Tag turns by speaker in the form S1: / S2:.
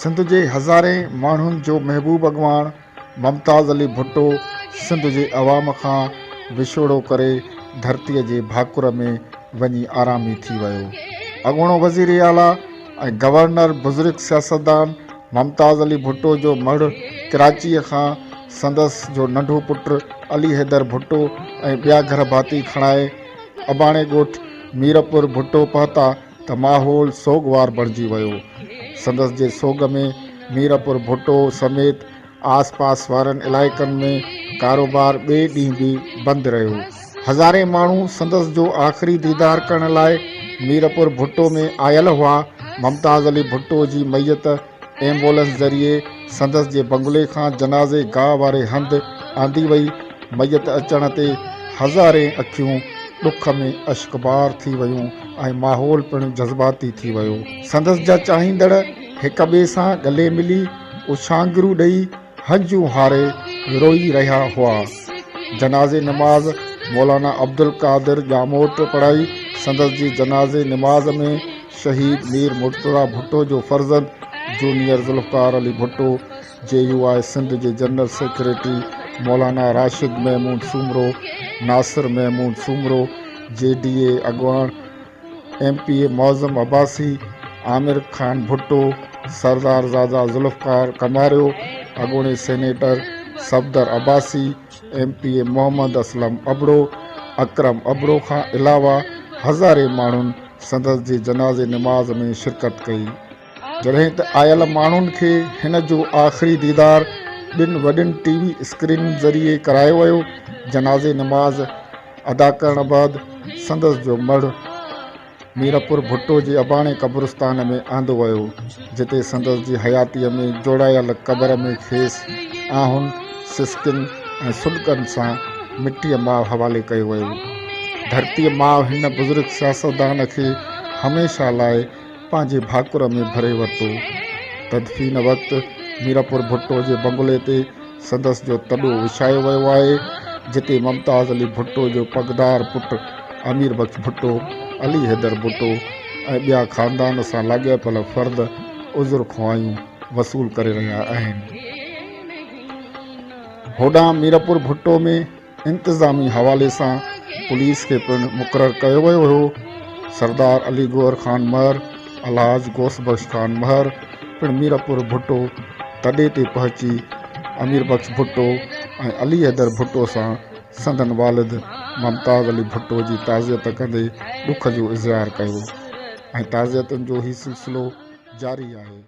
S1: سنڌ جي هزارين ماڻهن جو محبوب اڳواڻ ممتاز علي ڀٽو سنڌ جي عوام کان وڇوڙو ڪري ڌرتيء جي ڀاڪر ۾ وڃي آرامي ٿي ويو. اڳوڻو وزير اعليٰ ۽ گورنر بزرگ سياستدان ممتاز علي ڀٽو جو مڙهه ڪراچيء کان سندس جو ننڍو پٽ علي حيدر ڀٽو ۽ ٻيا گهر ڀاتي کڻائي اباڻي ڳوٺ ميرپور ڀٽو پهتا ته ماحول سوڳوار بڻجي ويو. سندس جي سوڳ ۾ ميرپور ڀٽو سميت آس پاس وارن علائقن ۾ ڪاروبار ٻئي ڏينهن به بند رهيو. هزارين ماڻهو سندس جو آخري ديدار ڪرڻ لاء ميرپور ڀٽو ۾ آيل هئا. ممتاز علي ڀٽو جي ميت ايمبولنس ذريعي سندس جي بنگلي کان جنازي گاهه واري هنڌ آندي وئي. ميت اچڻ تي هزارين اکيون ڏک ۾ اشڪبار ٿي ويون ۽ ماحول پڻ جذباتي ٿي ويو. سندس جا چاهيندڙ هڪ ٻئي سان ڳلي ملي اڇانگرون ڏئي هنجون هاري روئي رهيا هئا. جنازي نماز مولانا عبدالقادر ڄاموٽ پڙهائي. سندس جي جنازي نماز ۾ شهيد مير مرتضيٰ ڀٽو جو فرزند junior Zulfiqar Ali Bhutto, J U I Sindh جي جنرل سيڪريٽري مولانا راشد محمود سومرو، ناصر محمود سومرو، جي ڊي اي اڳواڻ M P A Moazzam Abbasi, Amir Khan Bhutto, Sardar Zada Zulfiqar Kamario, اڳوڻي senator Safdar Abbasi, M P A Muhammad Aslam Abro, Akram Abro کان علاوه هزارين ماڻهن سندس جي جنازي نماز ۾ شرڪت ڪئي. جڏهن ته آيل ماڻهن کي هن جو آخري ديدار ٻن وڏين ٽي وي اسڪرينن ذريعي ڪرايو ويو. جنازي نماز ادا ڪرڻ بعد سندس جو مڙهه ميرپور ڀٽو جي اباڻي قبرستان ۾ آندو ويو، جتي سندس جي حياتيء ۾ جوڙايل قبر ۾ کيس آهن، سسڪين ۽ سڏڪن سان مٽيء ماء حوالي ڪيو ويو. ڌرتيء ماء هن بزرگ سياستدان کي هميشه لاء پنهنجي ڀاڪر ۾ ڀري ورتو. تدفين وقت ميرپور ڀٽو جي بنگلي تي سندس جو تڏو وڇايو ويو آهي، جتي ممتاز علي ڀٽو جو پڳدار پٽ امير بخش ڀٽو، علي حيدر ڀٽو ۽ ٻيا خاندان سان لاڳاپيل فرد عذر خواهيون وصول ڪري رهيا آهن. هوڏانهن ميرپور ڀٽو ۾ انتظامي حوالي سان پوليس کي پڻ مقرر ڪيو ويو هو. سردار علي گوهر خان مهر، الحاج غوث بخش خان مهر پڻ ميرپور ڀٽو تڏي تي پهچي امير بخش ڀٽو ۽ علي حيدر ڀٽو سان سندن والد ممتاز علي ڀٽو جي تعزيت ڪندي ڏک جو اظهار ڪيو ۽ تعزيتن جو هي سلسلو جاري آهي.